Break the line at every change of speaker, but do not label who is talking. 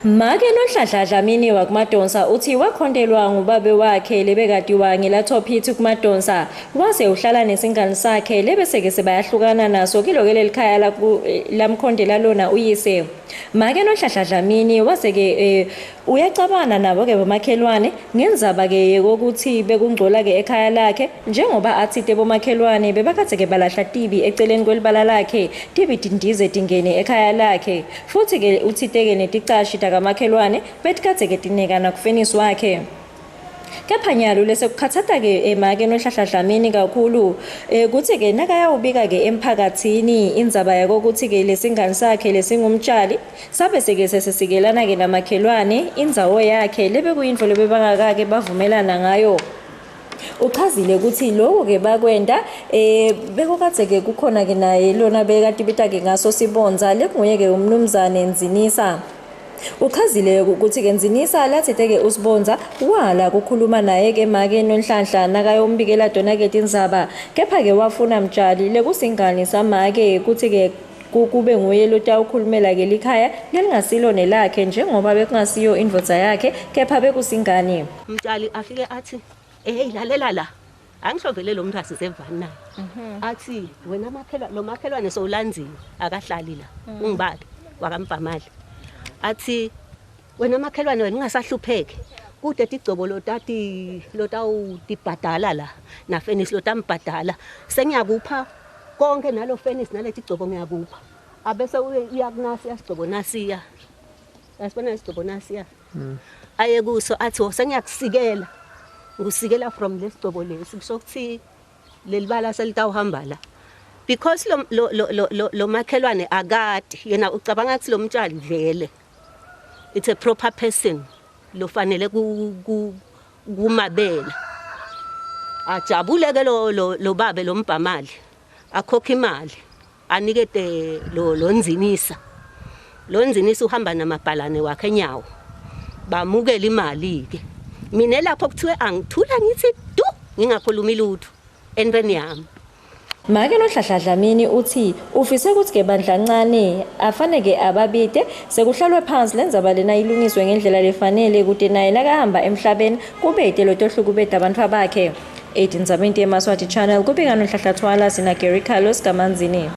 Make Nonhlanhla Dlamini wakuMadonsa uthi wakhontelwa ngubabe wakhe lebekatiwa ngelatophithi kuMadonsa wase uhlala nesingani sakhe lebeseke sebayahlukana naso kiloke lelikhaya lamkhondela lona uyise. Make Nonhlanhla Dlamini wase-ke uyacabana nabo-ke bomakhelwane ngendzaba-ke yekokuthi bekungcola-ke ekhaya lakhe njengoba athite bomakhelwane bebakadze-ke balahla tibi eceleni kwelibala lakhe tibi tindize tingene ekhaya lakhe futhi-ke uthite-ke neticashi takamakhelwane betikadze-ke tinekana kufenisi wakhe. Kepha nyalo lesekukhatsata-ke make Nonhlanhla Dlamini kakhulu kutsi-ke nakayawubika-ke emphakathini indzaba yakokuthi-ke lesingani sakhe lesingumtshali sabe seke sesisikelana-ke namakhelwane indzawo yakhe lebekuyintfo lebebangakake bavumelana ngayo. Uchazile ukuthi lokhu-ke bakwenta bekukadze-ke kukhona-ke naye lona bekatibita-ke ngaso sibonza lekunguye-ke umnumzane Ndzinisa. Uchazile ukuthi-ke Ndzinisa lathite-ke usibonza wala kukhuluma naye-ke make Nonhlanhla nakayombikela tona-ke tindzaba kepha-ke wafuna Mtshali lekusingani samake kuthi-ke kube nguye lotawukhulumela-ke likhaya lelingasilo nelakhe njengoba bekungasiyo indvodza yakhe kepha bekusingani.
Mtshali afike athi, "Hey lalela la. Angisho vele lo muntu asisevani naye." Athi, "Wena makhelwane, lo makhelwane sowulandziwe, akahlali la. Ungibabe wakambhamali." Athi, "Wena makhelwane wena ungasahlupheki. Kude tigcobo lotati lotawutibhadala la na fenisi lotambhadala. Sengiyakupha konke nalo fenisi naleti gcobo ngiyakupha." Abese uyakunasiya sigcobo nasiya. Yasibona isigcobo nasiya. Aye kuso athi sengiyakusikela. Ngikusikela from lesigcobo lesi kusho ukuthi lelibala selitawuhamba la. Because lo lo lo lo lo makhelwane akadi yena ucabanga ukuthi lo mtshali vele it's a proper person lofanele kumabela. Ajabule ke lo lo babe lo mbhamali akhokha imali anikete lo lonzinisa. Lonzinisa uhamba namabhalane wakhe enyawo. Bamukela imali ke. Mina lapho kuthiwe angithula ngithi du ngingakhulumi lutho entweni yami.
Make Nonhlanhla Dlamini uthi ufise ukuthi-ke bandlancane afaneke ababide sekuhlalwe phansi lendzaba lena ilungiswe ngendlela lefanele kute naye nakahamba emhlabeni kubete lotohlukubeta bantfwa bakhe. Etindzabeni teMaswati Channel kubika Nonhlanhla Thwala sina Gary Carlos kaManzini.